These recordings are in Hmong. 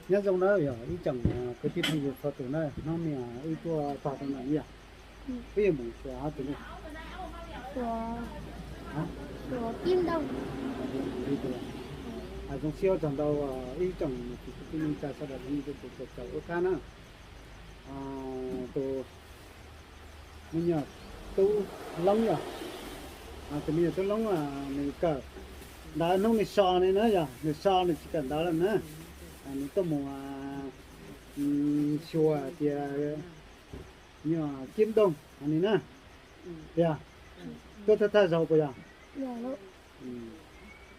Nyob zoo na yog ib tsoom kwv tij phooj ywg txhua tus na, hnub no wb tuaj txog rau ntawm no yog wb yuav mus xyuas hov twg ne? Zoo siab ua tsaug ntau ib tsoom niam txiv kwv tij neej tsa sawv daws, tus tus caum ua qab na. Tus me nyuam tub Loob yog, tus me nyuam tub Loob nws kawm ntawv hnub nws so li na, yog nws so nws tsis kawm ntawv lawm na, nws tuaj mus xyuas tias nyuam kib dooj ni na, yog tuaj thawj thawj zaug puas yog?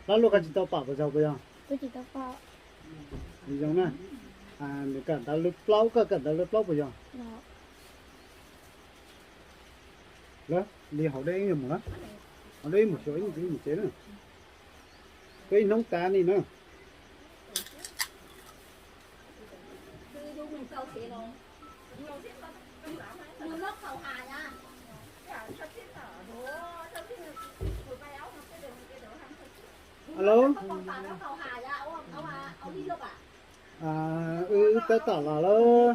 Lab luaj koj tsis tau pom puas zaug puas yog? Zoo na, nws kawm ntawv lub plaub, koj kawm ntawv lub plaub puas yog? Lawm, li haus dej ib mus na, haus dej ib mus xyuas ib mus tsev na, tuaj ib hnub tas ni na. Alo, wb tab tom los lawm.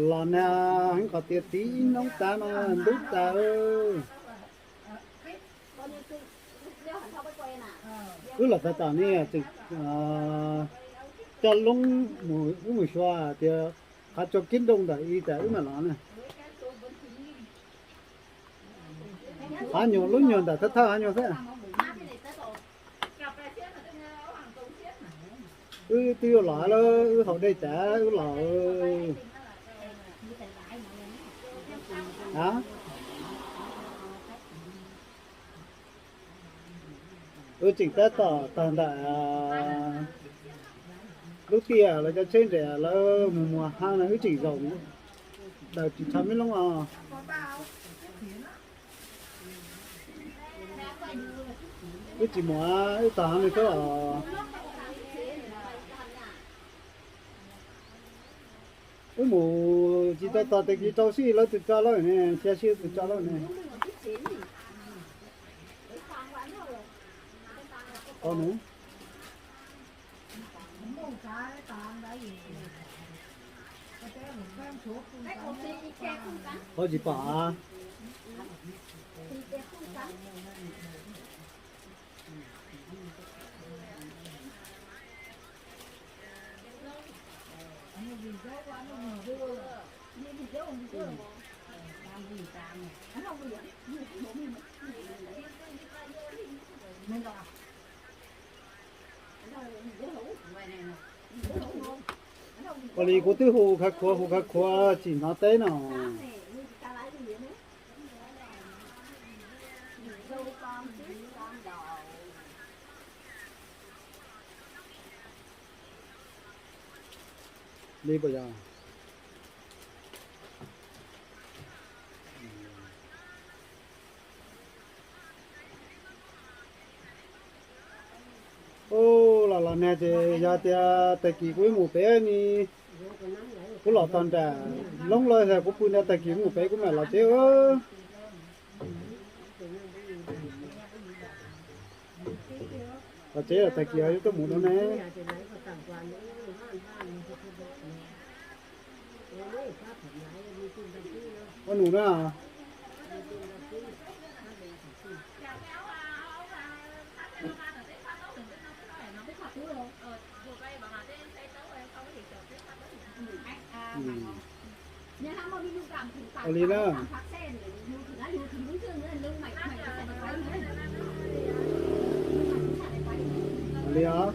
Los na, heev qhov tias tib ib hnub tas no ntub tas. Wb los tab tom ne, tseem coj Loob mus, wb mus xyuas tias qhov tsua kib dooj ntawm i tas wb mam los na. Qhov nyuag lub nyuag ntawm thawj thawj qhov nyuag xwb. Wb twb yuav los lawm, wb haus dej tas wb los. Wb tseem tab tom tag ntawm lub tiaj lawv cov tsheb nres lawv mus muag hab no, wb tseem zaum daws ris tsho me loob os. Wb tsis mus, wb tog hov no xwb os. Wb mus tsis tau txog tag kis rau sij lawv tus tso lawm ne, xya sij tus tso lawm ne. Qhov nws qhov tsis pom. Ua li kuv twb hu khawv khuav hu khawv khuav tsis hnov teb no. Li puas yog? Ub, los los nag ces yog tias tag kis kuv mus pem ne, kuv los txog nram Loob lawm, kuv pw nram, tag kis kuv mus pem kuv mam los tsev. Los tsev los tag kis yuav tuaj mus dua ne. Ua nus na. Ua li na. Ua li os.